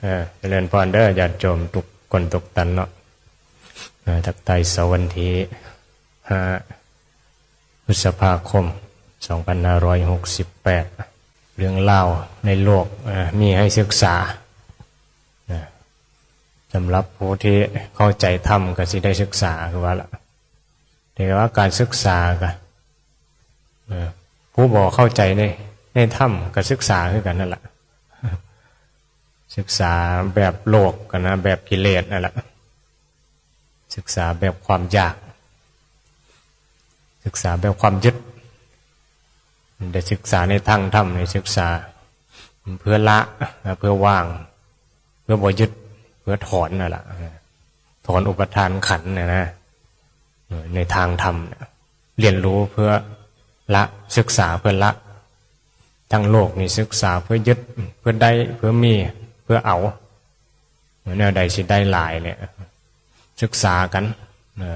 ເອີ ຈະເລີນພອນເດີ ຍາດໂຍມທຸກຄົນທຸກທ່ານເນາະ. ເອີ ທັກທາຍເຊົ້າວັນທີຫ້າ ພຶດສະພາຄົມ ສອງພັນຫ້າຮ້ອຍຫົກສິບແປດ. ເລື່ອງລາວໃນໂລກ ເອີ ມີໃຫ້ສຶກສາ. ເອີ ສຳລັບຜູ້ທີ່ເຂົ້າໃຈທຳກໍຊິໄດ້ສຶກສາຄືວ່າລະ. ແຕ່ວ່າການສຶກສາກໍ ເອີ ຜູ້ບໍ່ເຂົ້າໃຈໃນ ໃນທຳກໍສຶກສາຄືກັນນັ້ນລະ. ສຶກສາແບບໂລກຫັ້ນນະ ແບບກິເລດນັ້ນລະ. ສຶກສາແບບຄວາມຢາກ ສຶກສາແບບຄວາມຍຶດ. ໄດ້ສຶກສາໃນທາງທຳນີ້ ສຶກສາເພື່ອລະ ເພື່ອວາງ ເພື່ອບໍ່ຍຶດ ເພື່ອຖອນນັ້ນລະ. ເອີ ຖອນອຸປະທານຂັນນະນະ. ເອີ ໃນທາງທຳນະ ຮຽນຮູ້ເພື່ອລະ ສຶກສາເພື່ອລະ. ທາງໂລກນີ້ສຶກສາເພື່ອຍຶດ ເພື່ອໄດ້ ເພື່ອມີ ເພື່ອເອົາ. ແນວໃດຊິໄດ້ຫຼາຍເນຍ ສຶກສາກັນ. ເອີ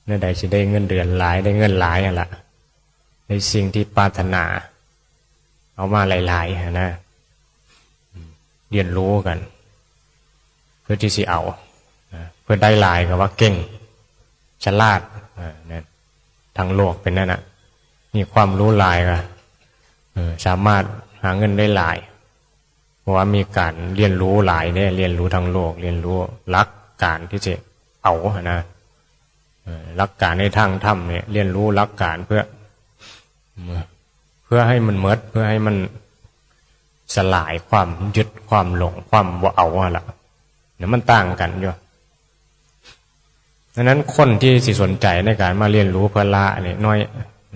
ແນວໃດຊິໄດ້ເງິນເດືອນຫຼາຍ ໄດ້ເງິນຫຼາຍຫັ້ນລະ ໄດ້ສິ່ງທີ່ປາດຖະໜາ ເອົາມາຫຼາຍໆຫັ້ນນະ. ຮຽນຮູ້ກັນ ເພື່ອທີ່ຊິເອົາ ເພື່ອໄດ້ຫຼາຍກໍວ່າເກັ່ງ ສະຫຼາດ. ເອີ ນັ້ນ ທາງໂລກເປັນນັ້ນນະ ມີຄວາມຮູ້ຫຼາຍກໍ ເອີ ສາມາດຫາເງິນໄດ້ຫຼາຍ. ເພາະວ່າມີການຮຽນຮູ້ຫຼາຍເດ້ ຮຽນຮູ້ທາງໂລກ ຮຽນຮູ້ຫຼັກການທີ່ຈະເອົາຫັ້ນນະ. ເອີ ຫຼັກການໃນທາງທຳນີ້ ຮຽນຮູ້ຫຼັກການເພື່ອ ເພື່ອໃຫ້ມັນໝົດ ເພື່ອໃຫ້ມັນສະຫຼາຍຄວາມຍຶດ ຄວາມຫຼົງ ຄວາມບໍ່ເອົາຫັ້ນລະ. ມັນຕ່າງກັນຢູ່. ດັ່ງນັ້ນ ຄົນທີ່ຊິສົນໃຈໃນການມາຮຽນຮູ້ເພື່ອລະນີ້ໜ້ອຍ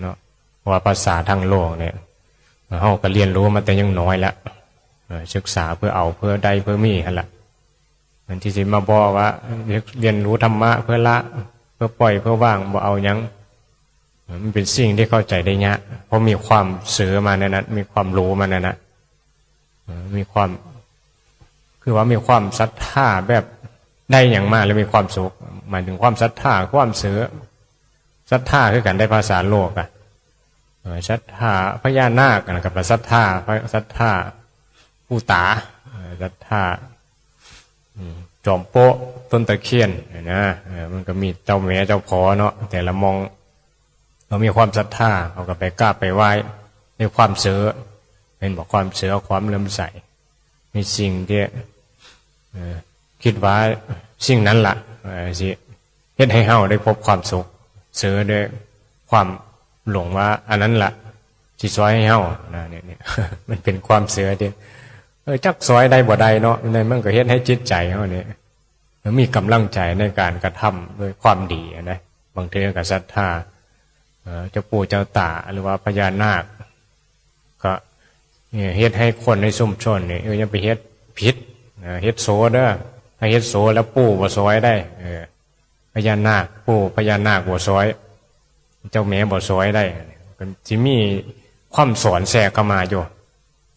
ເນາະ. ເພາະວ່າພາສາທາງໂລກນີ້ ເຮົາກໍຮຽນຮູ້ມາແຕ່ຍັງນ້ອຍແລ້ວ. ເອີ ສຶກສາເພື່ອເອົາ ເພື່ອໄດ້ ເພື່ອມີຫັ້ນລະ. ມັນທີ່ຊິມາບອກວ່າ ຮຽນ ຮຽນຮູ້ທຳມະເພື່ອລະ ເພື່ອປ່ອຍ ເພື່ອວາງ ບໍ່ເອົາຫຍັງ ມັນເປັນສິ່ງທີ່ເຂົ້າໃຈໄດ້ຍາກ ເພາະມີຄວາມເຊື່ອມາໃນນັ້ນ ມີຄວາມຮູ້ມາໃນນັ້ນ. ເອີ ມີຄວາມ ຄືວ່າມີຄວາມສັດທາແບບໄດ້ຫຍັງມາແລ້ວມີຄວາມສຸກ ໝາຍເຖິງຄວາມສັດທາ ຄວາມເຊື່ອ. ສັດທາຄືກັນໄດ້ພາສາໂລກອະ ເອີ ສັດທາພະຍານາກ ອັນນັ້ນກໍແປສັດທາ ສັດທາປູ່ຕາ ເອີ ສັດທາ ອືມ ຈອມໂປະ ຕົ້ນຕະຄຽນນະ. ເອີ ມັນກໍມີເຈົ້າແມ່ເຈົ້າພໍ່ເນາະ ແຕ່ລະໝ່ອງ ເຮົາມີຄວາມສັດທາ ເຮົາກໍໄປກາບໄປໄຫວ້ດ້ວຍຄວາມເຊື່ອ ແມ່ນບໍ່? ຄວາມເຊື່ອ ຄວາມເຫຼື້ອມໃສໃນສິ່ງທີ່ ເອີ ຄິດວ່າສິ່ງນັ້ນລະ ເອີ ຊິເຮັດໃຫ້ເຮົາໄດ້ພົບຄວາມສຸກ ເຊື່ອດ້ວຍຄວາມຫຼົງວ່າອັນນັ້ນລະຊິຊ່ອຍໃຫ້ເຮົານະ. ນີ້ ນີ້ ມັນເປັນຄວາມເຊື່ອທີ່ ເອີ ຈັກຊ່ອຍໄດ້ບໍ່ໄດ້ເນາະ ນັ້ນມັນກໍເຮັດໃຫ້ຈິດໃຈເຮົານີ້ ມີກຳລັງໃຈໃນການກະທຳດ້ວຍຄວາມດີນະ. ບາງເທື່ອກໍສັດທາ ເອີ ເຈົ້າປູ່ເຈົ້າຕາ ຫຼືວ່າພະຍານາກ ກໍເຮັດໃຫ້ຄົນໃນຊຸມຊົນນີ້ ເອີ ຢ່າໄປເຮັດຜິດ ເຮັດໂສເດີ ຖ້າເຮັດໂສແລ້ວປູ່ບໍ່ຊ່ອຍໄດ້. ເອີ ພະຍານາກ ປູ່ພະຍານາກບໍ່ຊ່ອຍ ເຈົ້າແມ່ບໍ່ຊ່ອຍໄດ້. ກໍຊິມີຄວາມສອນແຊກເຂົ້າມາຢູ່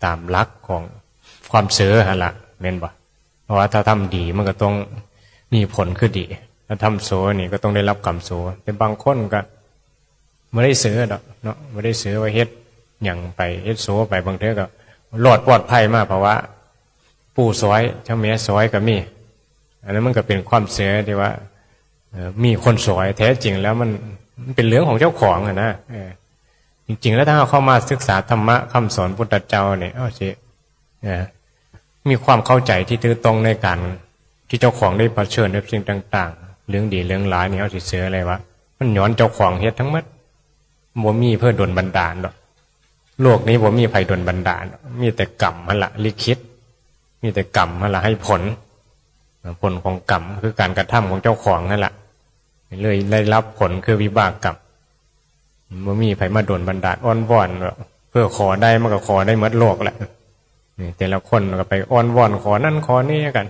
ຕາມຫຼັກຂອງຄວາມເຊື່ອຫັ້ນລະ ແມ່ນບໍ່? ເພາະວ່າຖ້າທຳດີມັນກໍຕ້ອງມີຜົນຄືດີ ຖ້າທຳຊົ່ວນີ້ກໍຕ້ອງໄດ້ຮັບກຳຊົ່ວ. ແຕ່ບາງຄົນກໍບໍ່ໄດ້ເຊື່ອດອກເນາະ ບໍ່ໄດ້ເຊື່ອວ່າເຮັດຫຍັງໄປ ເຮັດຊົ່ວໄປ ບາງເທື່ອກໍລອດປອດໄພມາ ເພາະວ່າປູ່ຊ່ອຍ ເຈົ້າແມ່ຊ່ອຍກໍມີ. ອັນນັ້ນມັນກໍເປັນຄວາມເຊື່ອທີ່ວ່າ ເອີ ມີຄົນຊ່ອຍ. ແທ້ຈິງແລ້ວມັນ ມັນເປັນເລື່ອງຂອງເຈົ້າຂອງຫັ້ນນະ. ເອີ ຈິງໆແລ້ວຖ້າເຮົາເຂົ້າມາສຶກສາທຳມະຄຳສອນພຸດທະເຈົ້ານີ້ ເຮົາຊິ ເອີ ມີຄວາມເຂົ້າໃຈທີ່ຖືກຕ້ອງໃນການທີ່ເຈົ້າຂອງໄດ້ປະເຊີນກັບສິ່ງຕ່າງໆ ເລື່ອງດີເລື່ອງຫຼາຍນີ້ ເຮົາຊິເຊື່ອເລີຍວ່າມັນຍ້ອນເຈົ້າຂອງເຮັດທັງໝົດ. ບໍ່ມີໃຜດົນບັນດານດອກ ໂລກນີ້ບໍ່ມີໃຜດົນບັນດານ ມີແຕ່ກຳຫັ້ນລະລິຂິດ ມີແຕ່ກຳຫັ້ນລະໃຫ້ຜົນ. ຜົນຂອງກຳຄືການກະທຳຂອງເຈົ້າຂອງຫັ້ນລະ ເລີຍໄດ້ຮັບຜົນຄືວິບາກກຳ. ບໍ່ມີໃຜມາດົນບັນດານ ອ້ອນວອນ ເພື່ອຂໍໄດ້ ມັນກໍຂໍໄດ້ໝົດໂລກແຫຼະ. ນີ້ແຕ່ລະຄົນກໍໄປອ້ອນວອນຂໍນັ້ນຂໍນີ້ກັນ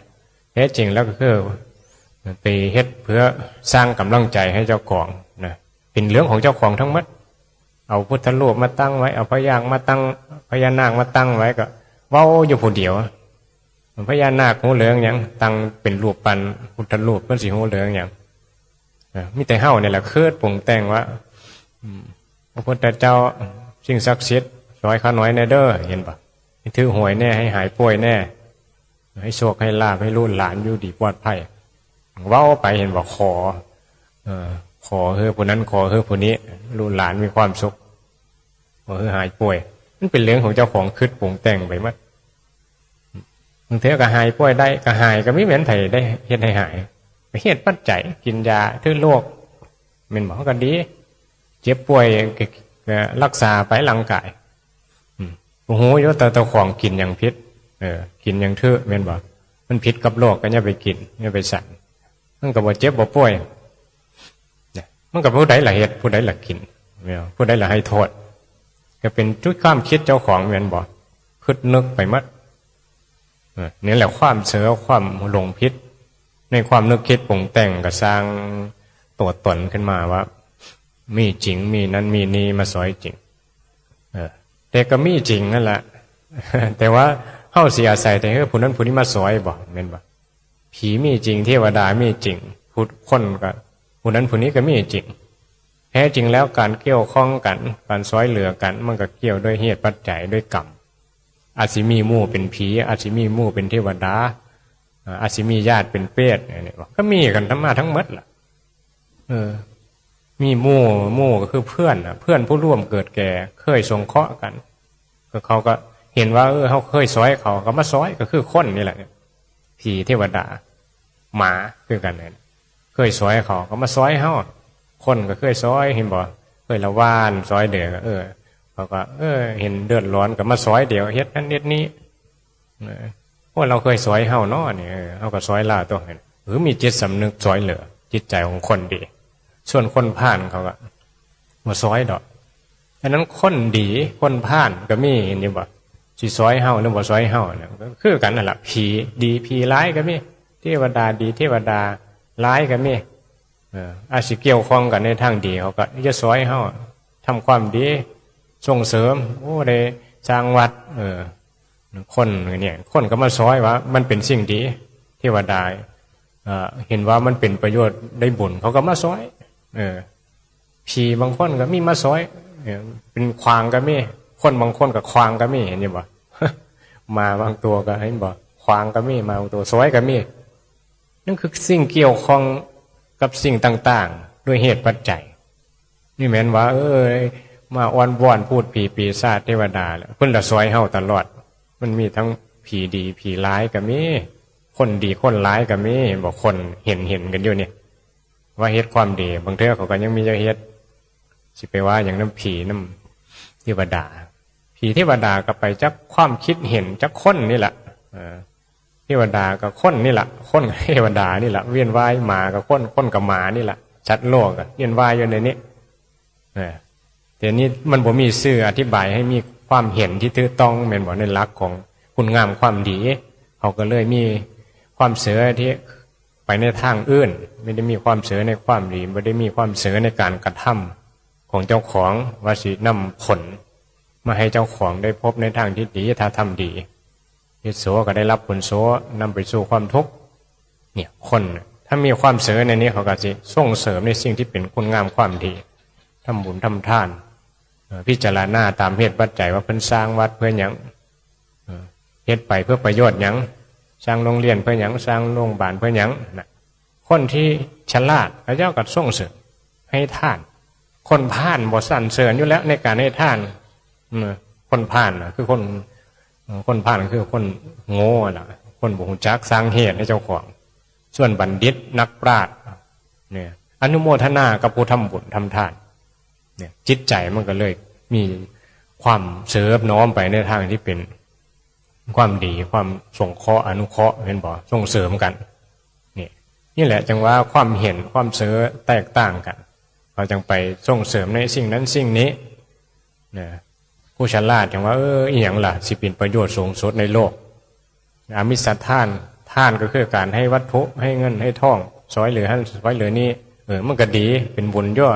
ແທ້ຈິງແລ້ວກໍຄືໄປເຮັດເພື່ອສ້າງກຳລັງໃຈໃຫ້ເຈົ້າຂອງນະ ເປັນເລື່ອງຂອງເຈົ້າຂອງທັງໝົດ. ເອົາພຸດທະຮູບມາຕັ້ງໄວ້ ເອົາພະຍາກມາຕັ້ງ ພະຍານາກມາຕັ້ງໄວ້ ກໍເວົ້າຢູ່ຜູ້ດຽວ. ພະຍານາກຮູ້ເລື່ອງຫຍັງ? ຕັ້ງເປັນຮູບປັ້ນພຸດທະຮູບ ມັນຊິຮູ້ເລື່ອງຫຍັງ? ເອີ ມີແຕ່ເຮົານີ້ແຫຼະຄິດປຸງແຕ່ງວ່າ ອືມ ພະພຸດທະເຈົ້າ ສິ່ງສັກສິດ ຊ່ອຍຂ້ານ້ອຍແດ່ເດີ ເຫັນບໍ່? ໃຫ້ຖືກຫວຍແດ່ ໃຫ້ຫາຍປ່ວຍແດ່. ໃຫ້ໂຊກໃຫ້ລາບ ໃຫ້ລູກຫຼານຢູ່ດີປອດໄພ. ເວົ້າໄປເຫັນບໍ່ ຂໍ ເອີ ຂໍເຮີຜູ້ນັ້ນ ຂໍເຮີຜູ້ນີ້ ລູກຫຼານມີຄວາມສຸກ ຂໍເຮີຫາຍປ່ວຍ. ມັນເປັນເລື່ອງຂອງເຈົ້າຂອງຄິດປຸງແຕ່ງໄປໝົດ. ບາງເທື່ອກໍຫາຍປ່ວຍໄດ້ ກໍຫາຍກໍມີ ແມ່ນໃຜໄດ້ເຮັດໃຫ້ຫາຍ? ກໍເຫດປັດໄຈ ກິນຢາຖືກໂລກ ແມ່ນບໍ່? ກໍດີ ເຈັບປ່ວຍກໍ ກໍລັກສາໄປຮ່າງກາຍ. ອືມ ກໍຮູ້ຢູ່ ແຕ່ເຈົ້າຂອງກິນຫຍັງຜິດ ເອີ ກິນຫຍັງຖືກ ແມ່ນບໍ່? ມັນຜິດກັບໂລກ ກໍຢ່າໄປກິນ ຢ່າໄປສັນ ມັນກໍບໍ່ເຈັບບໍ່ປ່ວຍ. ນະ ມັນກໍຜູ້ໃດລະເຮັດ ຜູ້ໃດລະກິນ ແມ່ນບໍ່? ຜູ້ໃດລະໃຫ້ໂທດ? ກໍເປັນຈຸດຄວາມຄິດເຈົ້າຂອງ ແມ່ນບໍ່? ຄິດນຶກໄປໝົດ. ເອີ ນີ້ແຫຼະຄວາມເສີ ຄວາມຫຼົງຜິດ ໃນຄວາມນຶກຄິດປຸງແຕ່ງ ກໍສ້າງຕົວຕົນຂຶ້ນມາວ່າມີຈິງ ມີນັ້ນມີນີ້ມາຊ່ອຍຈິງ. ເອີ ແຕ່ກໍມີຈິງນັ້ນລະ ແຕ່ວ່າເຮົາຊິອາໄສແຕ່ ເອີ ຜູ້ນັ້ນຜູ້ນີ້ມາຊ່ອຍບໍ່ ແມ່ນບໍ່? ຜີມີຈິງ ເທວະດາມີຈິງ ຜູ້ ຄົນກໍ ຜູ້ນັ້ນຜູ້ນີ້ກໍມີຈິງ. ແທ້ຈິງແລ້ວການກ່ຽວຂ້ອງກັນ ການຊ່ອຍເຫຼືອກັນ ມັນກໍກ່ຽວດ້ວຍເຫດປັດໄຈ ດ້ວຍກຳ. ອາດຊິມີໝູ່ເປັນຜີ ອາດຊິມີໝູ່ເປັນເທວະດາ ອາ ອາດຊິມີຍາດເປັນເປດ ອັນນີ້ກໍມີກັນທັງມາທັງໝົດລະ. ເອີ ມີໝູ່ ໝູ່ກໍຄືເພື່ອນນະ ເພື່ອນຜູ້ຮ່ວມເກີດແກ່ ເຄີຍສົງເຄາະກັນ ກໍເຂົາກໍເຫັນວ່າ ເອີ ເຮົາເຄີຍຊ່ອຍເຂົາ ກໍມາຊ່ອຍ ກໍຄືຄົນນີ້ແຫຼະ. ຜີເທວະດາ ໝາຄືກັນ ເຄີຍຊ່ອຍເຂົາກໍມາຊ່ອຍເຮົາ. ຄົນກໍເຄີຍຊ່ອຍ ເຫັນບໍ່? ເຄີຍລະຫວ່ານຊ່ອຍເຫຼືອ ເອີ ເຂົາກໍ ເອີ ເຫັນເດືອດຮ້ອນກໍມາຊ່ອຍ ດຽວເຮັດນັ້ນເຮັດນີ້. ເອີ ໂອ້ ລາວເຄີຍຊ່ອຍເຮົາເນາະ ນີ້ ເອີ ເຮົາກໍຊ່ອຍລາວຕົວະ. ເອີ ມີຈິດສຳນຶກຊ່ອຍເຫຼືອ ຈິດໃຈຂອງຄົນດີ. ສ່ວນຄົນພານເຂົາກໍບໍ່ຊ່ອຍດອກ. ສະນັ້ນຄົນດີ ຄົນພານກໍມີ ເຫັນຢູ່ບໍ່? ຊິຊ່ອຍເຮົາ ຫຼື ບໍ່ຊ່ອຍເຮົານະ ກໍຄືກັນນັ້ນລະ. ຜີດີຜີຮ້າຍກໍມີ ເທວະດາດີເທວະດາຮ້າຍກໍມີ. ເອີ ອາດຊິກ່ຽວຂ້ອງກັນໃນທາງດີ ເຂົາກໍຈະຊ່ອຍເຮົາ ທຳຄວາມດີ ສົ່ງເສີມ ໂອ້ ໄດ້ສ້າງວັດ ເອີ ຄົນນີ້ ຄົນກໍມາຊ່ອຍວ່າມັນເປັນສິ່ງດີ. ເທວະດາ ເອີ ເຫັນວ່າມັນເປັນປະໂຫຍດ ໄດ້ບຸນ ເຂົາກໍມາຊ່ອຍ. ເອີ ຜີບາງຄົນກໍມີມາຊ່ອຍ ເອີ ເປັນຂວາງກໍມີ ຄົນບາງຄົນກໍຂວາງກໍມີ ເຫັນຢູ່ບໍ່? ໝາບາງຕົວກໍ ເຫັນບໍ່? ຂວາງກໍມີ ໝາບາງຕົວຊ່ອຍກໍມີ. ນັ້ນຄືສິ່ງກ່ຽວຂ້ອງກັບສິ່ງຕ່າງໆ ດ້ວຍເຫດປັດໄຈ. ນີ້ແມ່ນວ່າ ເອີຍ ມາອ້ອນວອນພູດຜີປີສາດເທວະດາ ແລ້ວເພິ່ນລະຊ່ອຍເຮົາຕະຫຼອດ. ມັນມີທັງຜີດີຜີຮ້າຍກໍມີ ຄົນດີຄົນຮ້າຍກໍມີ ເຫັນບໍ່? ຄົນເຫັນ ເຫັນກັນຢູ່ນີ້ ວ່າເຮັດຄວາມດີ ບາງເທື່ອເຂົາກໍຍັງມີຈະເຮັດ ຊິໄປວ່າຫຍັງນຳຜີນຳເທວະດາ. ຜີເທວະດາກໍໄປຈາກຄວາມຄິດເຫັນຈາກຄົນນີ້ລະ. ເອີ ເທວະດາກໍຄົນນີ້ລະ ຄົນກໍເທວະດານີ້ລະ ວຽນວ່າຍ. ໝາກໍຄົນ ຄົນກໍໝານີ້ລະ ສັດໂລກກໍວຽນວ່າຍຢູ່ໃນນີ້. ເອີ ແຕ່ນີ້ມັນບໍ່ມີຊື່ອະທິບາຍໃຫ້ມີຄວາມເຫັນທີ່ຖືກຕ້ອງ ແມ່ນບໍ່? ໃນຫຼັກຂອງຄຸນງາມຄວາມດີ ເຮົາກໍເລີຍມີຄວາມເຊື່ອທີ່ໄປໃນທາງອື່ນ ບໍ່ໄດ້ມີຄວາມເຊື່ອໃນຄວາມດີ ບໍ່ໄດ້ມີຄວາມເຊື່ອໃນການກະທຳຂອງເຈົ້າຂອງ ວ່າຊິນຳຜົນມາໃຫ້ເຈົ້າຂອງໄດ້ພົບໃນທາງທີ່ດີ ຖ້າທຳດີ. ເຮັດຊົ່ວກໍໄດ້ຮັບຜົນຊົ່ວ ນຳໄປສູ່ຄວາມທຸກ. ເນຍ ຄົນຖ້າມີຄວາມເຊື່ອໃນນີ້ ເຂົາກໍຊິສົ່ງເສີມໃນສິ່ງທີ່ເປັນຄຸນງາມຄວາມດີ ທຳບຸນທຳທານ ເອີ ພິຈາລະນາຕາມເຫດປັດໄຈວ່າເພິ່ນສ້າງວັດເພື່ອຫຍັງ ເອີ ເຮັດໄປເພື່ອປະໂຫຍດຫຍັງ ສ້າງໂຮງຮຽນເພື່ອຫຍັງ ສ້າງໂຮງບານເພື່ອຫຍັງນະ. ຄົນທີ່ສະຫຼາດ ເຂົາເຈົ້າກໍສົ່ງເສີມໃຫ້ທານ. ຄົນພານບໍ່ສັນເສີນຢູ່ແລ້ວໃນການໃຫ້ທານ. ເອີ ຄົນພານນະຄືຄົນ ເອີ ຄົນພານກໍຄືຄົນໂງ່ຫັ້ນລະ ຄົນບໍ່ຮູ້ຈັກສ້າງເຫດໃຫ້ເຈົ້າຂອງ. ສ່ວນບັນດິດນັກປາດນີ້ ອະນຸໂມທະນາກັບຜູ້ທຳບຸນທຳທານ. ນີ້ ຈິດໃຈມັນກໍເລີຍມີຄວາມເສີບນ້ອມໄປໃນທາງທີ່ເປັນຄວາມດີ ຄວາມສົງເຄາະອະນຸເຄາະ ແມ່ນບໍ່? ສົ່ງເສີມກັນ. ນີ້ ນີ້ແຫຼະຈຶ່ງວ່າຄວາມເຫັນ ຄວາມເຊື່ອແຕກຕ່າງກັນ ເຂົາຈຶ່ງໄປສົ່ງເສີມໃນສິ່ງນັ້ນສິ່ງນີ້ນະ. ຜູ້ສະຫຼາດຈັ່ງວ່າ ເອີ ອີ່ຫຍັງລະຊິເປັນປະໂຫຍດສູງສຸດໃນໂລກ? ອາມິສທານ ທານກໍຄືການໃຫ້ວັດຖຸ ໃຫ້ເງິນ ໃຫ້ທອງ ຊ່ອຍເຫຼືອຫັ້ນ ຊ່ອຍເຫຼືອນີ້ ເອີ ມັນກໍດີ ເປັນບຸນຢູ່.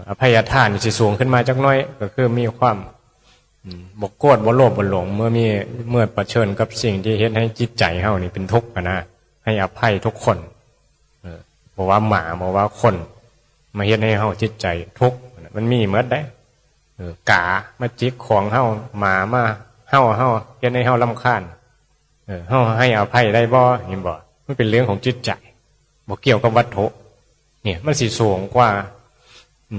ອະໄພຍະທານນີ້ຊິສູງຂຶ້ນມາຈັກໜ້ອຍ ກໍຄືມີຄວາມ ອືມ ບໍ່ໂກດ ບໍ່ໂລບ ບໍ່ຫຼົງ ເມື່ອມີ ເມື່ອປະເຊີນກັບສິ່ງທີ່ເຮັດໃຫ້ຈິດໃຈເຮົານີ້ເປັນທຸກຫັ້ນນະ ໃຫ້ອະໄພທຸກຄົນ. ເອີ ບໍ່ວ່າໝາ ບໍ່ວ່າຄົນ ມາເຮັດໃຫ້ເຮົາຈິດໃຈທຸກ ມັນມີໝົດເດ້. ເອີ ກາມາຈິກຂອງເຮົາ ໝາມາເຫົ່າເຮົາ ເຮັດໃຫ້ເຮົາລຳຄານ. ເອີ ເຮົາໃຫ້ອະໄພໄດ້ບໍ່? ເຫັນບໍ່? ມັນເປັນເລື່ອງຂອງຈິດໃຈ ບໍ່ກ່ຽວກັບວັດຖຸ. ນີ້ມັນຊິສູງກວ່າ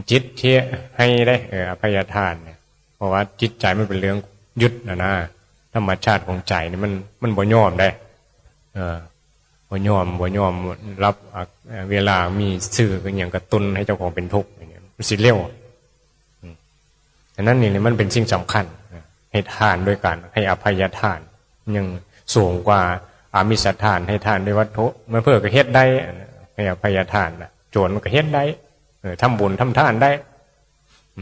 ຈິດທີ່ໃຫ້ເດ້ ເອີ ອະໄພຍະທານເນຍ. ເພາະວ່າຈິດໃຈມັນເປັນເລື່ອງຍຶດນະນາ ທຳມະຊາດຂອງໃຈນີ້ມັນ ມັນບໍ່ຍອມເດ້ ເອີ ບໍ່ຍອມ ບໍ່ຍອມຮັບ ອາ ເວລາມີສື່ອີ່ຫຍັງກະຕຸ້ນໃຫ້ເຈົ້າຂອງເປັນທຸກ ມັນຊິເລັວ. ອືມ ສະນັ້ນນີ້ມັນເປັນສິ່ງສຳຄັນ ໃຫ້ທານໂດຍການໃຫ້ອະໄພຍະທານ ຍັງສູງກວ່າອາມິສະທານ ໃຫ້ທານດ້ວຍວັດຖຸ. ມາເພີກະເຮັດໄດ້ ໃຫ້ອະໄພຍະທານນະ ໂຈນມັນກະເຮັດໄດ້ ເອີ ທຳບຸນທຳທານໄດ້.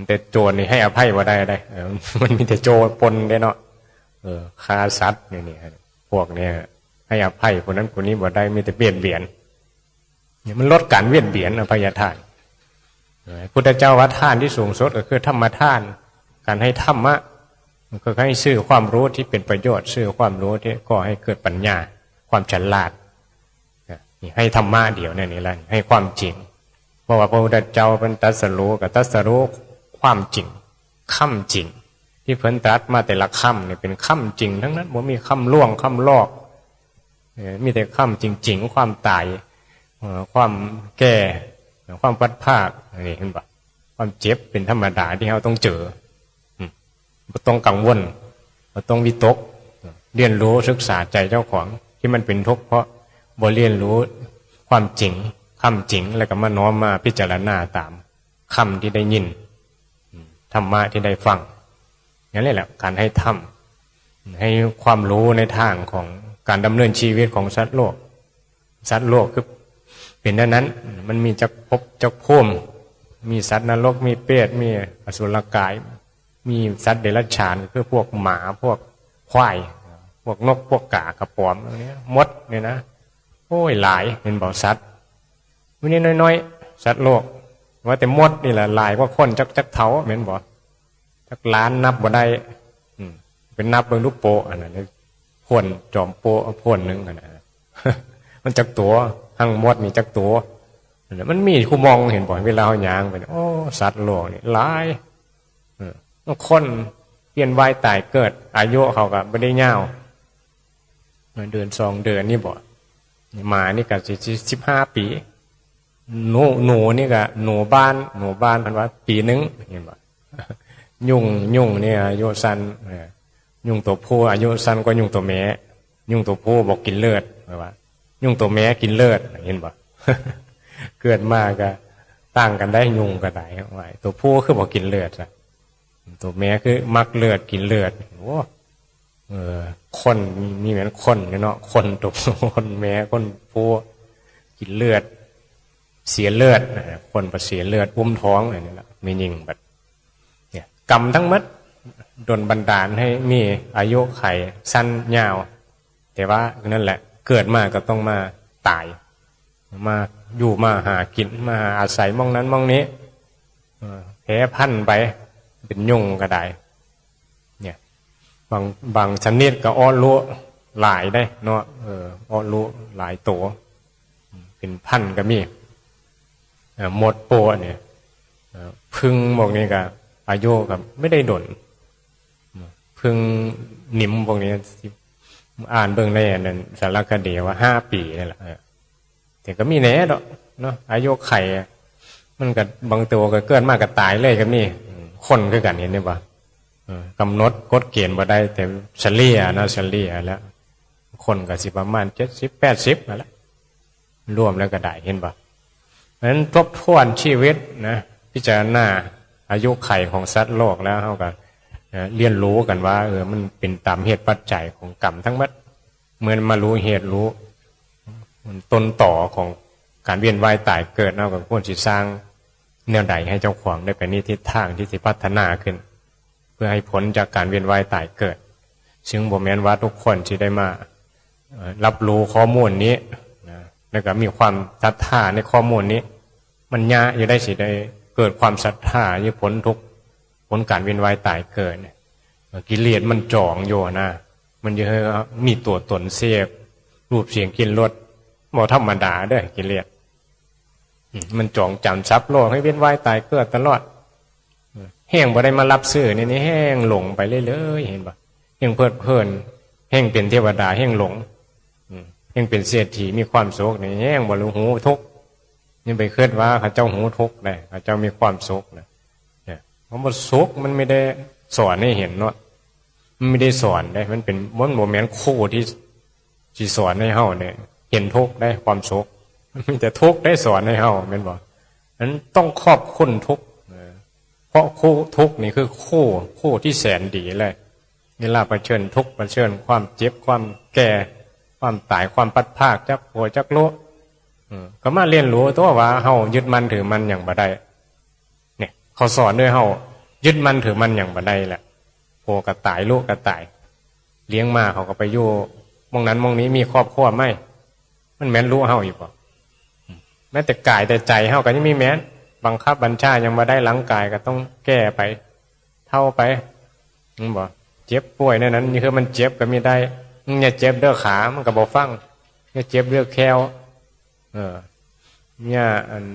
ແຕ່ໂຈນນີ້ໃຫ້ອະໄພບໍ່ໄດ້ເດ້ ເອີ ມັນມີແຕ່ໂຈນປົນເດ້ເນາະ ເອີ ຂ້າສັດນີ້ ນີ້ ພວກນີ້ໃຫ້ອະໄພຜູ້ນັ້ນຜູ້ນີ້ບໍ່ໄດ້ ມີແຕ່ບຽດບຽນ. ນີ້ມັນລົດການບຽດບຽນ ອະໄພຍະທານ. ເອີ ພຸດທະເຈົ້າວ່າທານທີ່ສູງສຸດກໍຄືທຳມະທານ ການໃຫ້ທຳມະ ກໍຄືໃຫ້ຊື້ຄວາມຮູ້ທີ່ເປັນປະໂຫຍດ ຊື້ຄວາມຮູ້ທີ່ກໍ່ໃຫ້ເກີດປັນຍາ ຄວາມສະຫຼາດ. ນີ້ໃຫ້ທຳມະດຽວນັ້ນນີ້ລະ ໃຫ້ຄວາມຈິງ. ເພາະວ່າພະພຸດທະເຈົ້າເພິ່ນຕັດສະຮູ້ ກໍຕັດສະຮູ້ຄວາມຈິງ ຄຳຈິງ ທີ່ເພິ່ນຕັດມາແຕ່ລະຄຳນີ້ເປັນຄຳຈິງທັງນັ້ນ ບໍ່ມີຄຳລວງຄຳຫຼອກ ເອີ ມີແຕ່ຄຳຈິງໆ ຄວາມຕາຍ ເອີ ຄວາມແກ່ ຄວາມພັດພາກ ນີ້ເຫັນບໍ່? ຄວາມເຈັບເປັນທຳມະດາທີ່ເຮົາຕ້ອງເຈີ ອືມ ບໍ່ຕ້ອງກັງວົນ ບໍ່ຕ້ອງວິຕົກ ຮຽນຮູ້ສຶກສາໃຈເຈົ້າຂອງທີ່ມັນເປັນທຸກ ເພາະບໍ່ຮຽນຮູ້ຄວາມຈິງ ຄຳຈິງ ແລ້ວກໍມານ້ອມມາພິຈາລະນາຕາມຄຳທີ່ໄດ້ຍິນ ອືມ ທຳມະທີ່ໄດ້ຟັງ. ນັ້ນແຫຼະ ການໃຫ້ທຳ ໃຫ້ຄວາມຮູ້ໃນທາງຂອງການດຳເນີນຊີວິດຂອງສັດໂລກ. ສັດໂລກຄືເປັນແນວນັ້ນ ມັນມີຈັກພົບຈັກພູມ ມີສັດນະລົກ ມີເປດ ມີອະສຸລະກາຍ ມີສັດເດຍລະສານ ຄືພວກໝາ ພວກຄວາຍ ພວກນົກ ພວກກາ ກະປອມ ພວກນີ້ໝົດນີ້ນະ. ໂອ້ຍ ຫຼາຍ ເຫັນບໍ່? ສັດ ມີນ້ອຍໆ ສັດໂລກ ວ່າແຕ່ມົດນີ້ລະຫຼາຍກວ່າຄົນ ຈັກ ຈັກເທົ່າແມ່ນບໍ່? ຈັກລ້ານນັບບໍ່ໄດ້. ອືມ ໄປນັບເບິ່ງດູໂປະ ອັນນັ້ນ ໂພນຈອມໂປະໂພນໜຶ່ງຫັ້ນນະ ມັນຈັກໂຕ? ຮັງມົດນີ້ຈັກໂຕ? ມັນມີຄູ່ໝ່ອງ ເຫັນບໍ່? ເວລາເຮົາຍ່າງໄປ ໂອ້ ສັດໂລກນີ້ຫຼາຍ. ເອີ ບາງຄົນວຽນວ່າຍຕາຍເກີດ ອາຍຸເຂົາກໍບໍ່ໄດ້ຍາວ ເດືອນສອງເດືອນນີ້ບໍ ໝານີ້ກໍຊິສິບຫ້າປີ ໜູ ໜູນີ້ກໍ ໜູບ້ານ ໜູບ້ານເພິ່ນວ່າປີໜຶ່ງ ເຫັນບໍ່? ຍຸງ ຍຸງນີ້ອາຍຸສັ້ນ ເອີ ຍຸງໂຕຜູ້ອາຍຸສັ້ນກວ່າຍຸງໂຕແມ່ ຍຸງໂຕຜູ້ບໍ່ກິນເລືອດ ເພິ່ນວ່າ ຍຸງໂຕແມ່ກິນເລືອດ ເຫັນບໍ່? ເກີດມາກໍຕ່າງກັນໄດ໋ ຍຸງກໍໄດ້ ໂຕຜູ້ຄືບໍ່ກິນເລືອດຊະ ໂຕແມ່ຄືມັກເລືອດກິນເລືອດ ໂອ້ ເອີ ຄົນ ມີແມ່ນຄົນເນາະ ຄົນໂຕ ຄົນແມ່ ຄົນຜູ້ກິນເລືອດ ເສຍເລືອດ ຄົນປະເສຍເລືອດ ອຸ້ມທ້ອງ ອັນນີ້ລະ ແມ່ຍິງບັດ ເນຍ ກຳທັງໝົດດົນບັນດານໃຫ້ມີອາຍຸໄຂສັ້ນຍາວ ແຕ່ວ່ານັ້ນແຫຼະ ເກີດມາກໍຕ້ອງມາຕາຍ ມາຢູ່ມາຫາກິນ ມາຫາອາໄສໝ່ອງນັ້ນໝ່ອງນີ້ ເອີ ແຜ່ພັນໄປ ເປັນຍຸງກໍໄດ້ ເນຍ ບາງ ບາງຊະນິດກໍເອາະລຸຫຼາຍເດ້ເນາະ ເອີ ເອາະລຸຫຼາຍໂຕ ເປັນພັນກໍມີ ເອີ ມົດໂປະນີ້ ເອີ ຜຶ່ງພວກນີ້ກໍອາຍຸກໍບໍ່ໄດ້ດົນ ຜຶ່ງນິມພວກນີ້ ອ່ານເບິ່ງໃນອັນນັ້ນ ສາລະຄະດີວ່າຫ້າປີນີ້ລະ ເອີ ແຕ່ກໍມີແດ່ດອກເນາະ ອາຍຸໄຂ ມັນກໍບາງໂຕກໍເກີດມາກໍຕາຍເລີຍກໍມີ ອືມ ຄົນຄືກັນ ເຫັນບໍ່? ເອີ ກຳນົດກົດເກນບໍ່ໄດ້ ແຕ່ສະເລ່ຍເນາະ ສະເລ່ຍແລ້ວ ຄົນກໍຊິປະມານເຈັດສິບ ແປດສິບນັ້ນແຫຼະ ລວມແລ້ວກໍໄດ້ ເຫັນບໍ່? ເພາະສະນັ້ນທົບທວນຊີວິດນະ ພິຈາລະນາອາຍຸໄຂຂອງສັດໂລກແລ້ວ ເຮົາກໍ ເອີ ຮຽນຮູ້ກັນວ່າ ເອີ ມັນເປັນຕາມເຫດປັດໄຈຂອງກຳທັງໝົດ ເມື່ອມາຮູ້ເຫດ ຮູ້ຕົ້ນຕໍຂອງການວຽນວ່າຍຕາຍເກີດ ເຮົາກໍຄວນຊິສ້າງແນວໃດໃຫ້ເຈົ້າຂອງໄດ້ໄປໃນທິດທາງທີ່ຊິພັດທະນາຂຶ້ນ ເພື່ອໃຫ້ພົ້ນຈາກການວຽນວ່າຍຕາຍເກີດ ຊຶ່ງບໍ່ແມ່ນວ່າທຸກຄົນຊິໄດ້ມາ ເອີ ຮັບຮູ້ຂໍ້ມູນນີ້ນະ ແລ້ວກໍມີຄວາມສັດທາໃນຂໍ້ມູນນີ້ ມັນຍາກຢູ່ໄດ໋ ຊິໄດ້ເກີດຄວາມສັດທາຢູ່ ພົ້ນທຸກ ຜົນການວຽນວ່າຍຕາຍເກີດ ກິເລດມັນຈອງຢູ່ນະ ມັນຢາກໃຫ້ມີຕົວຕົນເສບ ຮູບສຽງກິ່ນລົດ ບໍ່ທຳມະດາເດີ້ກິເລດ ມັນຈອງຈຳສັບໂລກໃຫ້ວຽນວ່າຍຕາຍເກີດຕະຫຼອດ ແຮ່ງບໍ່ໄດ້ມາຮັບຊື້ນີ້ ແຮ່ງຫຼົງໄປເລື້ອຍໆ ເຫັນບໍ່? ແຮ່ງເພີດເພີນ ແຮ່ງເປັນເທວະດາ ແຮ່ງຫຼົງ ອືມ ແຮ່ງເປັນເສດຖີ ມີຄວາມສຸກນີ້ ແຮ່ງບໍ່ຮູ້ທຸກ. ຢ່າໄປຄິດວ່າເຂົາເຈົ້າຮູ້ທຸກເດ້ ເຂົາເຈົ້າມີຄວາມສຸກນະ. ເອີ ຄຳວ່າສຸກ ມັນມີແຕ່ສອນໃຫ້ເຫັນເນາະ ມັນມີແຕ່ສອນເດ້ ມັນເປັນ ມັນບໍ່ແມ່ນຄູທີ່ ຊິສອນໃຫ້ເຮົານີ້ເຫັນທຸກໄດ້ ຄວາມສຸກ ມັນມີແຕ່ທຸກໄດ້ສອນໃຫ້ເຮົາ ແມ່ນບໍ່? ນັ້ນຕ້ອງຂອບຄຸນທຸກ ເອີ ເພາະຄູ ທຸກນີ້ຄືຄູ ຄູທີ່ແສນດີເລີຍ. ເວລາປະເຊີນທຸກ ປະເຊີນຄວາມເຈັບ ຄວາມແກ່ ຄວາມຕາຍ ຄວາມພັດພາກຈາກຜົວຈາກລູກ ເອີ ກໍມາຮຽນຮູ້ຕົວະວ່າເຮົາຍຶດໝັ້ນຖືໝັ້ນຫຍັງບໍ່ໄດ້. ນີ້ ເຂົາສອນໃຫ້ເຮົາຍຶດໝັ້ນຖືໝັ້ນຫຍັງບໍ່ໄດ້ລະ. ຜົວກໍຕາຍ ລູກກໍຕາຍ ລ້ຽງມາເຂົາກໍໄປຢູ່ໝ່ອງນັ້ນໝ່ອງນີ້ ມີຄອບຄົວໃໝ່ ມັນແມ່ນລູກເຮົາອີກບໍ່? ແມ້ແຕ່ກາຍແຕ່ໃຈເຮົາກໍຍັງມີແມ່ນ ບັງຄັບບັນຊາຫຍັງບໍ່ໄດ້ ຮ່າງກາຍກໍຕ້ອງແກ່ໄປ ເຖົ້າໄປ ແມ່ນບໍ່? ເຈັບປ່ວຍແນວນັ້ນ ຄືມັນເຈັບກໍມີໄດ້ ຢ່າເຈັບເດີ້ຂາ ມັນກໍບໍ່ຟັງ ຢ່າເຈັບເດີ້ແຂ້ວ ເອີ ເມຍອັນ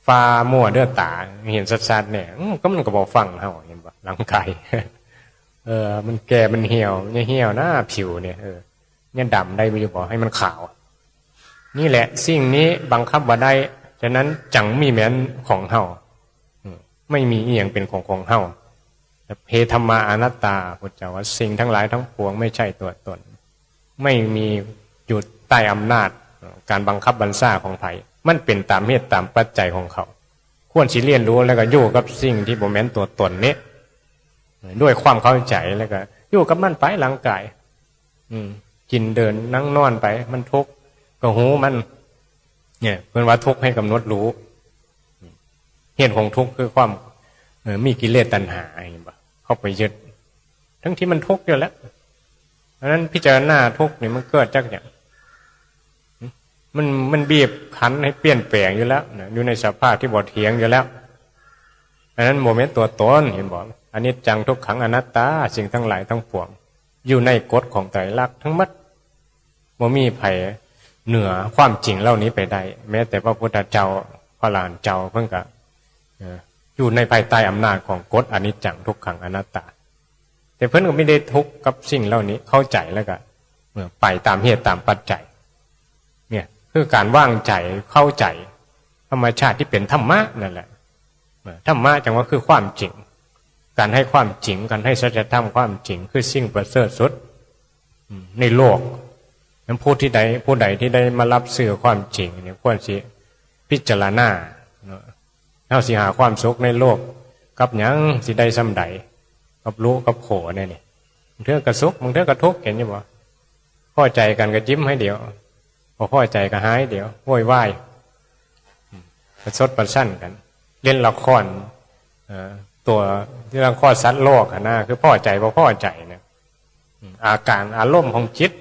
ຟ້າມົວເດີ້ຕາ ເຫັນຊັດໆແດ່ ອືມ ກໍມັນກໍບໍ່ຟັງເຮົາ ເຫັນບໍ່? ຮ່າງກາຍ ເອີ ມັນແກ່ ມັນຫ່ຽວ ຢ່າຫ່ຽວນະຜິວນີ້ ເອີ ຢ່າດຳໄດ້ຢູ່ບໍ່? ໃຫ້ມັນຂາວ. ນີ້ແຫຼະ ສິ່ງນີ້ບັງຄັບບໍ່ໄດ້ ສະນັ້ນຈັ່ງມີແມ່ນຂອງເຮົາ ອືມ ໄມ່ມີອີ່ຫຍັງເປັນຂອງຂອງເຮົາ. ເພທຳມາອະນັດຕາ ພຸດທະເຈົ້າວ່າ ສິ່ງທັງຫຼາຍທັງປວງໄມ່ໃຊ່ຕົວຕົນ ໄມ່ມີຢູ່ໃຕ້ອຳນາດການບັງຄັບບັນຊາຂອງໃຜ ມັນເປັນຕາມເຫດຕາມປັດໄຈຂອງເຂົາ. ຄວນຊິຮຽນຮູ້ ແລ້ວກໍຢູ່ກັບສິ່ງທີ່ບໍ່ແມ່ນຕົວຕົນນີ້ ດ້ວຍຄວາມເຂົ້າໃຈ ແລ້ວກໍຢູ່ກັບມັນໄປ ຮ່າງກາຍ ອືມ ກິນເດີນນັ່ງນອນໄປ ມັນທຸກກໍຮູ້ມັນ ນີ້ເພິ່ນວ່າທຸກໃຫ້ກຳນົດຮູ້ ເຫດຂອງທຸກຄືຄວາມ ເອີ ມີກິເລດຕັນຫາ ເຫັນບໍ່? ເຂົ້າໄປຍຶດ ທັງທີ່ມັນທຸກຢູ່ແລ້ວ ອັນນັ້ນພິຈາລະນາທຸກນີ້ມັນເກີດຈາກຫຍັງ? ມັນ ມັນບີບຄັນໃຫ້ປ່ຽນແປງຢູ່ແລ້ວນະ ຢູ່ໃນສະພາບທີ່ບໍ່ທ່ຽງຢູ່ແລ້ວ ອັນນັ້ນບໍ່ແມ່ນຕົວຕົນ ເຫັນບໍ່? ອະນິດຈັງ ທຸກຂັງ ອະນັດຕາ ສິ່ງທັງຫຼາຍທັງປວງ ຢູ່ໃນກົດຂອງໄຕລັກທັງໝົດ ບໍ່ມີໃຜເໜືອຄວາມຈິງເຫຼົ່ານີ້ໄປໄດ້ ແມ້ແຕ່ພະພຸດທະເຈົ້າ ພະອະລະຫັນເຈົ້າ ເພິ່ນກໍ ເອີ ຢູ່ໃນພາຍໃຕ້ອຳນາດຂອງກົດອະນິດຈັງ ທຸກຂັງ ອະນັດຕາ ແຕ່ເພິ່ນກໍມີແຕ່ທຸກກັບສິ່ງເຫຼົ່ານີ້ ເຂົ້າໃຈແລ້ວກໍ ເອີ ໄປຕາມເຫດຕາມປັດໄຈ ນີ້ຄືການວາງໃຈ ເຂົ້າໃຈທຳມະຊາດທີ່ເປັນທຳມະນັ້ນແຫຼະ. ເອີ ທຳມະຈັ່ງວ່າຄືຄວາມຈິງ ການໃຫ້ຄວາມຈິງ ການໃຫ້ສັດຈະທຳຄວາມຈິງ ຄືສິ່ງປະເສີດສຸດ ອືມ ໃນໂລກ. ນັ້ນຜູ້ທີ່ໃດ ຜູ້ໃດທີ່ໄດ້ມາຮັບຊື້ຄວາມຈິງນີ້ ຄວນຊິພິຈາລະນາເນາະ ເຮົາຊິຫາຄວາມສຸກໃນໂລກກັບຫຍັງ? ຊິໄດ້ສ່ຳໃດ? ກັບລູກກັບຜົວແນວນີ້ ບາງເທື່ອກໍສຸກ ບາງເທື່ອກໍທຸກ ເຫັນຢູ່ບໍ່? ພໍໃຈກັນກໍຍິ້ມໃຫ້ດຽວ ບໍ່ພໍໃຈກໍຮ້າຍດຽວ ໂວຍວາຍ ປະຊົດປະຊັນກັນ ຫຼິ້ນລະຄອນ ເອີ ຕົວທີ່ລະຄອນສັດໂລກຫັ້ນນະ ຄືພໍໃຈບໍ່ພໍໃຈນະ. ອາການອາລົມຂອງຈິດ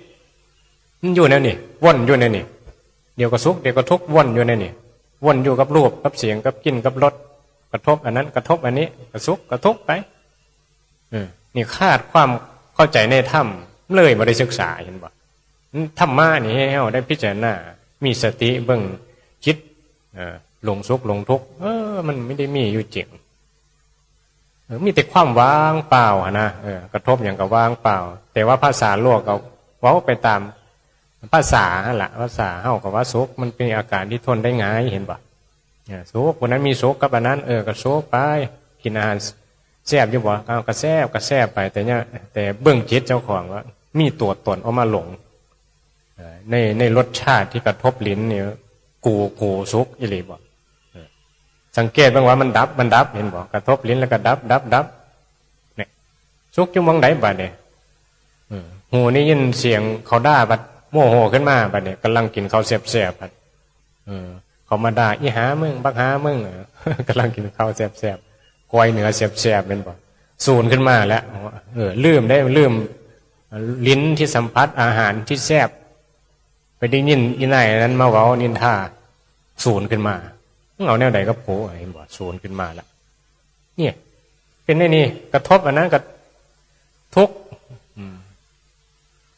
ມັນຢູ່ແນວນີ້ ວົນຢູ່ແນວນີ້ ດຽວກໍສຸກ ດຽວກໍທຸກ ວົນຢູ່ແນວນີ້ ວົນຢູ່ກັບຮູບ ກັບສຽງ ກັບກິ່ນ ກັບລົດ ກະທົບອັນນັ້ນ ກະທົບອັນນີ້ ກະສຸກ ກະທຸກໄປ. ເອີ ນີ້ຂາດຄວາມເຂົ້າໃຈໃນທຳ ເລີຍບໍ່ໄດ້ສຶກສາ ເຫັນບໍ່? ທຳມະນີ້ໃຫ້ເຮົາໄດ້ພິຈາລະນາ ມີສະຕິເບິ່ງຈິດ ເອີ ຫຼົງສຸກຫຼົງທຸກ ເອີ ມັນມີ ໄດ້ມີຢູ່ຈິງ. ເອີ ມີແຕ່ຄວາມວ່າງເປົ່າຫັ້ນນະ ເອີ ກະທົບຫຍັງກໍວ່າງເປົ່າ ແຕ່ວ່າພາສາໂລກກໍເວົ້າໄປຕາມພາສາຫັ້ນລະ ພາສາເຮົາກໍວ່າສຸກ ມັນເປັນອາການທີ່ທົນໄດ້ງ່າຍ ເຫັນບໍ່? ເອີ ສຸກ ຜູ້ນັ້ນມີສຸກກັບອັນນັ້ນ ເອີ ກໍສຸກໄປ ກິນອາຫານແຊບຢູ່ບໍ່? ເອົາ ກໍແຊບ ກໍແຊບໄປ ແຕ່ເນີ້ຍ ແຕ່ເບິ່ງຈິດເຈົ້າຂອງວ່າມີຕົວຕົນອອກມາຫຼົງ ເອີ ໃນ ໃນລົດຊາດທີ່ກະທົບລິ້ນນີ້ ກູ ກູ ສຸກອີ່ຫຼີບໍ່? ເອີ ສັງເກດເບິ່ງວ່າມັນດັບ ມັນດັບ ເຫັນບໍ່? ກະທົບລິ້ນແລ້ວກໍດັບ ດັບ ດັບ ນີ້ ສຸກຢູ່ໝ່ອງໃດບາດນີ້? ເອີ ຫູໄດ້ຍິນສຽງເຂົາດ່າ ບັດໂມໂຫຂຶ້ນມາ ບາດນີ້ກຳລັງກິນເຂົ້າແຊບໆ ເອີ ເຂົາມາດ່າ ອີ່ຫາມຶງ ບັກຫາມຶງ ເອີ ກຳລັງກິນເຂົ້າແຊບໆ ກ້ອຍເນື້ອແຊບໆ ແມ່ນບໍ່? ສູນຂຶ້ນມາແລ້ວ ເອີ ລືມໄດ້ ລືມລິ້ນທີ່ສຳຜັດອາຫານທີ່ແຊບ ໄປໄດ້ຍິນອີ່ນາຍນັ້ນມາເວົ້ານິນທາ ສູນຂຶ້ນມາ ເອົາແນວໃດກັບກູ? ເຫັນບໍ່? ສູນຂຶ້ນມາລະ ນີ້ ເປັນແນວນີ້ ກະທົບອັນນັ້ນກະທຸກ ອືມ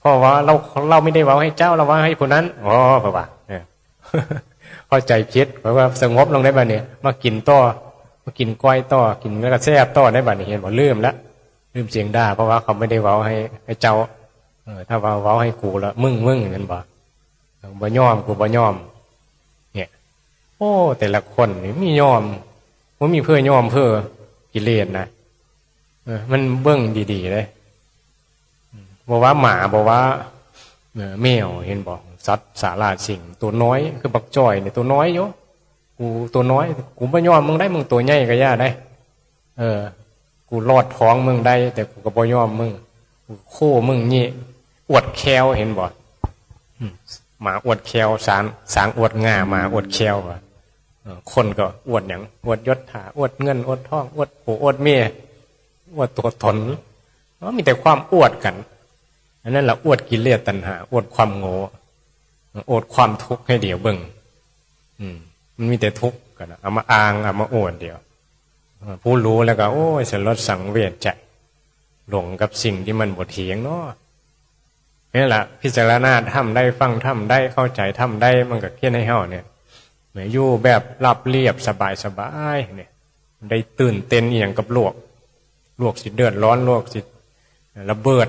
ເພາະວ່າລາວ ລາວບໍ່ໄດ້ເວົ້າໃຫ້ເຈົ້າ ລາວເວົ້າໃຫ້ຜູ້ນັ້ນ ອໍ ເພາະວ່າ ເອີ ເຂົ້າໃຈຜິດ ເພາະວ່າສະຫງົບລົງໄດ້ບາດນີ້ ມາກິນຕໍ່ ມາກິນກ້ອຍຕໍ່ ກິນແລ້ວກະແຊບຕໍ່ໄດ້ບາດນີ້ ເຫັນບໍ່? ລືມລະ ລືມສຽງດ່າ ເພາະວ່າເຂົາບໍ່ໄດ້ເວົ້າໃຫ້ ໃຫ້ເຈົ້າ ເອີ ຖ້າວ່າເວົ້າໃຫ້ກູລະ ມຶງ ມຶງ ແມ່ນບໍ່? ເອີ ບໍ່ຍອມ ກູບໍ່ຍອມ ເນີ້ຍ. ໂອ້ ແຕ່ລະຄົນນີ້ມີຍອມ ບໍ່ມີເພື່ອຍອມເພື່ອກິເລດນະ. ເອີ ມັນເບິ່ງດີໆເດ້ ບໍ່ວ່າໝາ ບໍ່ວ່າ ເອີ ແມວ ເຫັນບໍ່? ສັດສາລາດສິ່ງ ໂຕນ້ອຍ ຄືບັກຈ້ອຍນີ້ ໂຕນ້ອຍຢູ່ ກູໂຕນ້ອຍ ກູບໍ່ຍອມມຶງໄດ໋ ມຶງໂຕໃຫຍ່ກໍຢ່າໄດ໋. ເອີ ກູລອດທ້ອງມຶງໄດ້ ແຕ່ກູກໍບໍ່ຍອມມຶງ ກູໂຄ້ມຶງນີ້. ອວດແຂ້ວ ເຫັນບໍ່? ອືມ ໝາອວດແຂ້ວ ຊ້າງ ຊ້າງອວດງ່າ ໝາອວດແຂ້ວວ່າ. ເອີ ຄົນກໍອວດຫຍັງ? ອວດຍົດຖາ ອວດເງິນ ອວດທອງ ອວດຜົວ ອວດເມຍ ອວດຕົວຕົນ. ເອີ ມີແຕ່ຄວາມອວດກັນ. ອັນນັ້ນລະອວດກິເລດຕັນຫາ ອວດຄວາມໂງ່ ອວດຄວາມທຸກໃຫ້ດຽວເບິ່ງ. ອືມ ມັນມີແຕ່ທຸກກັນນະ ເອົາມາອ້າງ ເອົາມາອວດດຽວ. ເອີ ຜູ້ຮູ້ແລ້ວກໍ ໂອ້ຍ ສະຫຼົດສັງເວດໃຈ ຫຼົງກັບສິ່ງທີ່ມັນບໍ່ທ່ຽງເນາະ. ນີ້ລະ ພິຈາລະນາທຳໄດ້ ຟັງທຳໄດ້ ເຂົ້າໃຈທຳໄດ້ ມັນກໍເຮັດໃຫ້ເຮົານີ້ ແມ່ນຢູ່ແບບລາບລຽບສະບາຍໆ ນີ້ ໄດ້ຕື່ນເຕັ້ນອີ່ຫຍັງກັບໂລກ. ໂລກຊິເດືອດຮ້ອນ ໂລກຊິລະເບີດ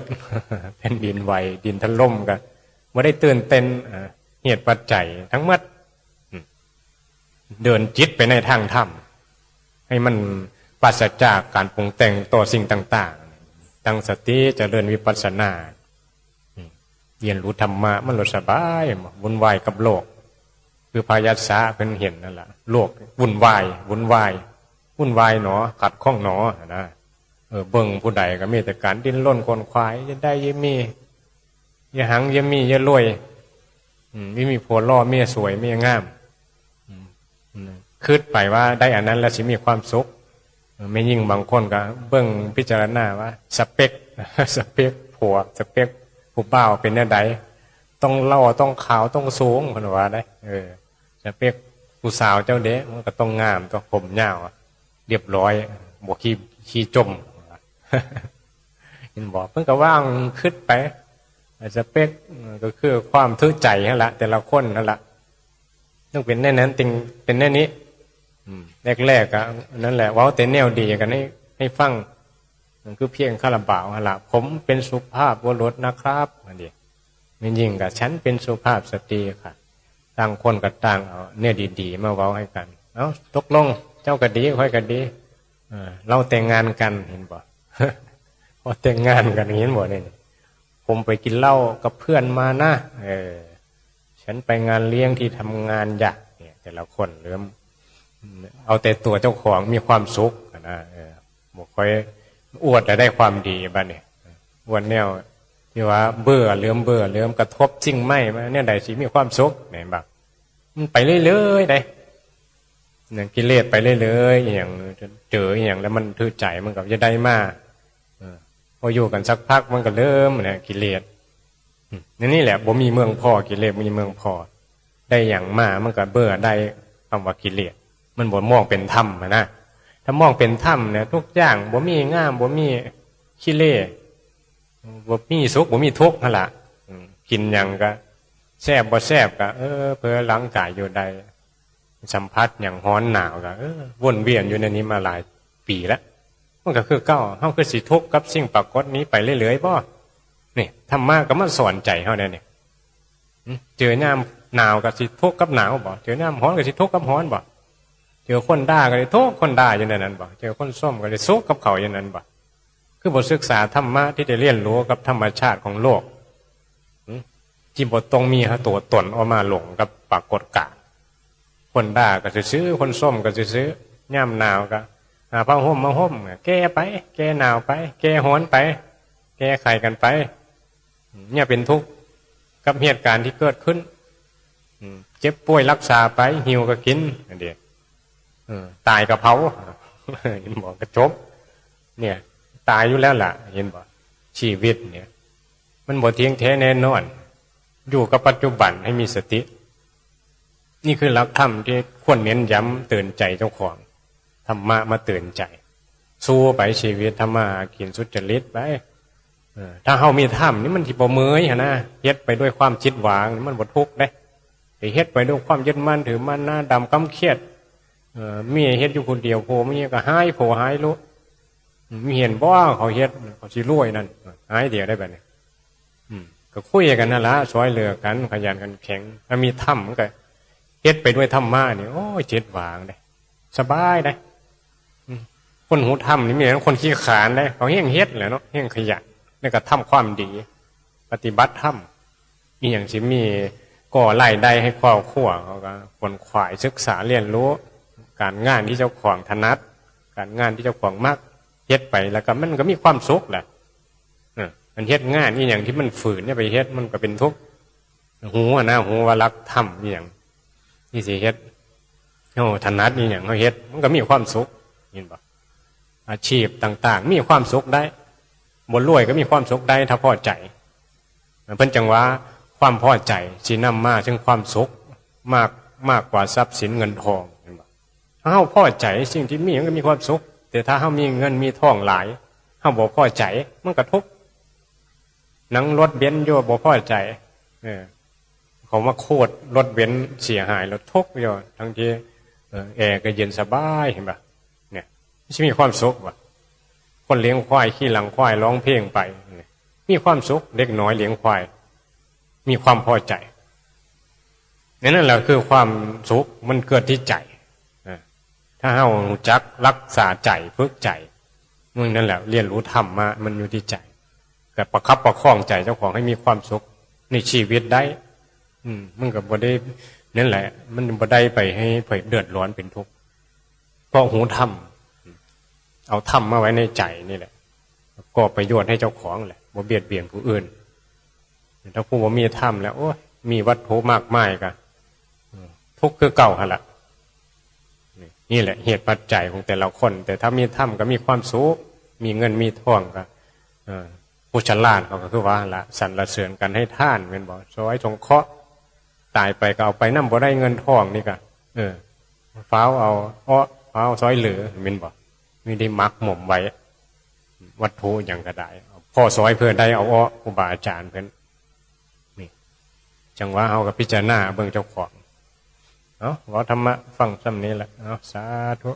ແຜ່ນດິນໄຫວ ດິນຖະຫຼົ່ມ ກໍບໍ່ໄດ້ຕື່ນເຕັ້ນ. ເຫດປັດໄຈທັງໝົດ ເດີນຈິດໄປໃນທາງທຳ ໃຫ້ມັນປາສະຈາກການປຸງແຕ່ງຕໍ່ສິ່ງຕ່າງໆ ຕັ້ງສະຕິ ຈະເລີນວິປັດສະນາ. ອືມ ຮຽນຮູ້ທຳມະ ມັນໂລດສະບາຍ ວຸ່ນວາຍກັບໂລກ ຄືພະຍັດສະເພິ່ນເຫັນນັ້ນລະ ໂລກວຸ່ນວາຍ ວຸ່ນວາຍ ວຸ່ນວາຍໜໍ ຂັດຂ້ອງໜໍ ຫັ້ນນະ. ເອີ ເບິ່ງຜູ້ໃດກໍມີແຕ່ການດີ້ນລົນຂົນຂວາຍ ຢ່າໄດ້ຢ່າມີ ຢ່າຫັງຢ່າມີຢ່າລວຍ ອືມ ມີ ມີຜົວຫຼໍ່ ເມຍສວຍ ເມຍງາມ ອືມ ຄິດໄປວ່າໄດ້ອັນນັ້ນແລ້ວຊິມີຄວາມສຸກ. ແມ່ຍິງບາງຄົນກໍເບິ່ງພິຈາລະນາວ່າສະເປັກ ສະເປັກຜົວ ສະເປັກຜູ້ບ່າວເປັນແນວໃດ ຕ້ອງຫຼໍ່ ຕ້ອງຂາວ ຕ້ອງສູງ ເພິ່ນວ່າໄດ໋. ເອີ ສະເປັກຜູ້ສາວເຈົ້າເດ ມັນກໍຕ້ອງງາມ ຕ້ອງຜົມຍາວ ລຽບຮ້ອຍ ບໍ່ຂີ້ ຂີ້ຈົມ ເຫັນບໍ່? ເພິ່ນກໍວ່າຄິດໄປ ສະເປັກກໍຄືຄວາມຖືກໃຈຫັ້ນລະ ແຕ່ລະຄົນຫັ້ນລະ ຕ້ອງເປັນແນວນັ້ນ ຈຶ່ງເປັນແນວນີ້. ອືມ ແລກໆກໍນັ້ນແຫຼະ ເວົ້າແຕ່ແນວດີກັນໃຫ້ ໃຫ້ຟັງ ມັນຄືພຽງຄາລາບາວຫັ້ນລະ ຜົມເປັນສຸພາບບຸລຸດນະຄັບ ອັນນີ້ ແມ່ຍິງກໍ ສັນເປັນສຸພາບສະຕີຄ່ະ. ຕ່າງຄົນກໍຕ່າງເອົາແນວດີໆມາເວົ້າໃຫ້ກັນ. ເອົ້າ ຕົກລົງ ເຈົ້າກໍດີ ຂ້ອຍກໍດີ ເອີ ເຮົາແຕ່ງງານກັນ ເຫັນບໍ່? ເຮົາແຕ່ງງານກັນ ເຫັນບໍ່ນີ້? ຜົມໄປກິນເຫຼົ້າກັບເພື່ອນມານະ ເອີ ສັນໄປງານລ້ຽງທີ່ທຳງານຢາກ ເນີ້ຍ ແຕ່ລະຄົນເລີ່ມເອົາແຕ່ຕົວເຈົ້າຂອງມີຄວາມສຸກຫັ້ນນະ ເອີ ບໍ່ຄ່ອຍອວດແລ້ວໄດ້ຄວາມດີບັດນີ້ ອວດແນວທີ່ວ່າເບື່ອ ເລີ່ມເບື່ອ ເລີ່ມກະທົບສິ່ງໃໝ່ ແນວໃດຊິມີຄວາມສຸກ ແມ່ນບໍ່? ມັນໄປເລື້ອຍໆເດ້ ຫຍັງກິເລດໄປເລື້ອຍໆ ອີ່ຫຍັງ ເຈີອີ່ຫຍັງແລ້ວມັນຖືກໃຈ ມັນກໍຢາກໄດ້ມາ ເອີ ພໍຢູ່ກັນສັກພັກມັນກໍເລີ່ມແຫຼະ ກິເລດ ອືມ ອັນນີ້ແຫຼະ ບໍ່ມີເມືອງພໍ ກິເລດບໍ່ມີເມືອງພໍ ໄດ້ຫຍັງມາມັນກໍເບື່ອ ໄດ້ຄຳວ່າກິເລດ ມັນບໍ່ມອງເປັນທຳຫັ້ນນະ. ຖ້າມອງເປັນທຳນະ ທຸກຢ່າງບໍ່ມີງາມ ບໍ່ມີຂີ້ເລ ບໍ່ມີສຸກ ບໍ່ມີທຸກຫັ້ນລະ. ອືມ ກິນຫຍັງກໍແຊບ ບໍ່ແຊບກໍ ເອີ ເພີຫຼັງກາຍຢູ່ໄດ້ ສຳຜັດຫຍັງຮ້ອນໜາວກໍ ເອີ ວົນວຽນຢູ່ໃນນີ້ມາຫຼາຍປີແລ້ວ ມັນກໍຄືເກົ່າ. ເຮົາຄືຊິທຸກກັບສິ່ງປາກົດນີ້ໄປເລື້ອຍໆບໍ? ນີ້ ທຳມະກໍມາສອນໃຈເຮົາແນວນີ້. ຫຶ ເຈີຍາມໜາວກໍຊິທຸກກັບໜາວບໍ? ເຈີຍາມຮ້ອນກໍຊິທຸກກັບຮ້ອນບໍ? ເຈີຄົນດ່າກໍຊິທຸກຄົນດ່າຢູ່ໃນນັ້ນບໍ? ເຈີຄົນຊົມກໍຊິສຸກກັບເຂົາຢູ່ນັ້ນບໍ? ຄືບໍ່ສຶກສາທຳມະທີ່ຈະຮຽນຮູ້ກັບທຳມະຊາດຂອງໂລກ? ຫຶ ທີ່ບໍ່ຕ້ອງມີຕົວຕົນອອກມາຫຼົງກັບປາກົດການ. ຄົນດ່າກໍຊື່ໆ ຄົນຊົມກໍຊື່ໆ ຍາມໜາວກໍຫາຜ້າຫົ່ມມາຫົ່ມ ແກ້ໄປ ແກ້ໜາວໄປ ແກ້ຮ້ອນໄປ ແກ້ໄຂກັນໄປ. ຢ່າເປັນທຸກກັບເຫດການທີ່ເກີດຂຶ້ນ. ເຈັບປ່ວຍລັກສາໄປ ຫິວກໍກິນ ອັນເດ ເອີ ຕາຍກໍເຜົາ ເຫັນບໍ່? ກໍຈົບ. ເນີ້ຍ ຕາຍຢູ່ແລ້ວລະ ເຫັນບໍ່? ຊີວິດເນີ້ຍ ມັນບໍ່ທ່ຽງແທ້ແນ່ນອນ. ຢູ່ກັບປັດຈຸບັນໃຫ້ມີສະຕິ. ນີ້ຄືຫຼັກທຳທີ່ຄວນເນັ້ນຢ້ຳເຕືອນໃຈເຈົ້າຂອງ. ທຳມະມາເຕືອນໃຈ. ສູ້ໄປຊີວິດ ທຳມາຫາກິນສຸດຈະລິດໄປ. ເອີ ຖ້າເຮົາມີທຳນີ້ມັນຊິບໍ່ເມື່ອຍຫັ້ນນະ. ເຮັດໄປດ້ວຍຄວາມຈິດວາງ ມັນບໍ່ທຸກເດ້. ໄປເຮັດໄປດ້ວຍຄວາມຍຶດໝັ້ນຖືໝັ້ນ ໜ້າດຳຄຳຄຽດ. ເອີ ເມຍເຮັດຢູ່ຜູ້ດຽວ ຜົວເມຍກໍຫາຍຜົວຫາຍລູກ. ມີເຫັນບໍ່ ເຂົາເຮັດ ເຂົາຊິລວຍນັ້ນ ຫາຍດຽວໄດ້ບັດນີ້. ອືມ ກໍຄຸຍກັນຫັ້ນລະ ຊ່ອຍເຫຼືອກັນ ຂະຫຍັນຂັນແຂງ. ຖ້າມີທຳ ມັນກໍເຮັດໄປດ້ວຍທຳມະນີ້ ໂອ້ຍ ຈິດວ່າງເດ້ ສະບາຍເດ້. ອືມ ຄົນຮູ້ທຳນີ້ມີແຕ່ຄົນຂີ້ຂານເດ້ ເຂົາແຮ່ງເຮັດແຫຼະເນາະ ແຮ່ງຂະຫຍັນ ແລ້ວກໍທຳຄວາມດີ ປະຕິບັດທຳ ອີ່ຫຍັງຊິມີ ກໍ່ລາຍໄດ້ໃຫ້ຄອບຄົວ ເຂົາກໍຂວນຂວາຍສຶກສາຮຽນຮູ້ ການງານທີ່ເຈົ້າຂອງຖະໜັດ ການງານທີ່ເຈົ້າຂອງມັກ ເຮັດໄປແລ້ວກໍມັນກໍມີຄວາມສຸກແຫຼະ. ເອີ ອັນເຮັດງານອີ່ຫຍັງທີ່ມັນຝືນ ຢ່າໄປເຮັດ ມັນກໍເປັນທຸກ. ຮູ້ຫັ້ນນະ ຮູ້ວ່າຫຼັກທຳອີ່ຫຍັງທີ່ຊິເຮັດ ເຮົາຖະໜັດອີ່ຫຍັງເຮົາເຮັດ ມັນກໍມີຄວາມສຸກ ເຫັນບໍ່? ອາຊີບຕ່າງໆ ມີຄວາມສຸກໄດ້ ບໍ່ລວຍກໍມີຄວາມສຸກໄດ້ ຖ້າພໍໃຈ. ເພິ່ນຈັ່ງວ່າ ຄວາມພໍໃຈຊິນຳມາເຖິງຄວາມສຸກ ມາກ ມາກກວ່າຊັບສິນເງິນທອງ ເຫັນບໍ່? ຖ້າເຮົາພໍໃຈສິ່ງທີ່ມີ ມັນກໍມີຄວາມສຸກ, ແຕ່ຖ້າເຮົາມີເງິນມີທອງຫຼາຍ ເຮົາບໍ່ພໍໃຈ ມັນກໍທຸກ. ນັ່ງລົດເບນຢູ່ບໍ່ພໍໃຈ ເອີ ເຂົາມາຂູດລົດເບນເສຍຫາຍ ແລ້ວທຸກຢູ່ ທັງທີ່ ເອີ ແອກໍເຢັນສະບາຍ ເຫັນບໍ່? ເນຍ ຊິມີຄວາມສຸກບໍ່? ຄົນລ້ຽງຄວາຍ ຂີ່ຫຼັງຄວາຍ ຮ້ອງເພງໄປ ມີຄວາມສຸກ. ເດັກນ້ອຍລ້ຽງຄວາຍ ມີຄວາມພໍໃຈ. ນັ້ນແຫຼະຄືຄວາມສຸກ ມັນເກີດທີ່ໃຈ. ເອີ ຖ້າເຮົາຮູ້ຈັກລັກສາໃຈ ຝຶກໃຈ ມື້ນັ້ນແຫຼະ ຮຽນຮູ້ທຳມະ ມັນຢູ່ທີ່ໃຈ ກໍປະຄັບປະຄອງໃຈເຈົ້າຂອງໃຫ້ມີຄວາມສຸກໃນຊີວິດໄດ້. ອືມ ມັນກໍບໍ່ໄດ້ ນັ້ນແຫຼະ ມັນບໍ່ໄດ້ໄປໃຫ້ໃຜເດືອດຮ້ອນເປັນທຸກ ເພາະຮູ້ທຳ ເອົາທຳມາໄວ້ໃນໃຈນີ້ແຫຼະ ກໍປະໂຫຍດໃຫ້ເຈົ້າຂອງແຫຼະ ບໍ່ບຽດບຽນຜູ້ອື່ນ. ຖ້າຜູ້ບໍ່ມີທຳແລ້ວ ໂອ້ຍ ມີວັດຖຸມາກມາຍກໍ ເອີ ທຸກຄືເກົ່າຫັ້ນລະ. ນີ້ ນີ້ແຫຼະເຫດປັດໄຈຂອງແຕ່ລະຄົນ. ແຕ່ຖ້າມີທຳກໍມີຄວາມສຸກ ມີເງິນມີທອງກໍ ເອີ ຜູ້ສະຫຼາດເຂົາກໍຄືວ່າຫັ້ນລະ ສັນລະເສີນການໃຫ້ທານ ແມ່ນບໍ່? ຊ່ອຍສົງເຄາະ. ຕາຍໄປກໍເອົາໄປນຳບໍ່ໄດ້ ເງິນທອງນີ້ກໍ ເອີ ຟ້າວເອົາເອາະ ຟ້າວຊ່ອຍເຫຼືອ ແມ່ນບໍ່? ມີໄດ້ໝັກໝົມໄວ້ ວັດຖຸຫຍັງກໍໄດ້ ພໍຊ່ອຍເພື່ອໄດ້ເອົາເອາະ ຄູບາອາຈານເພິ່ນ. ນີ້ ຈັ່ງວ່າເຮົາກໍພິຈາລະນາເບິ່ງເຈົ້າຂອງ. ເອົາ ເວົ້າທຳມະຟັງສ່ຳນີ້ແຫຼະ. ເອົາ ສາທຸ.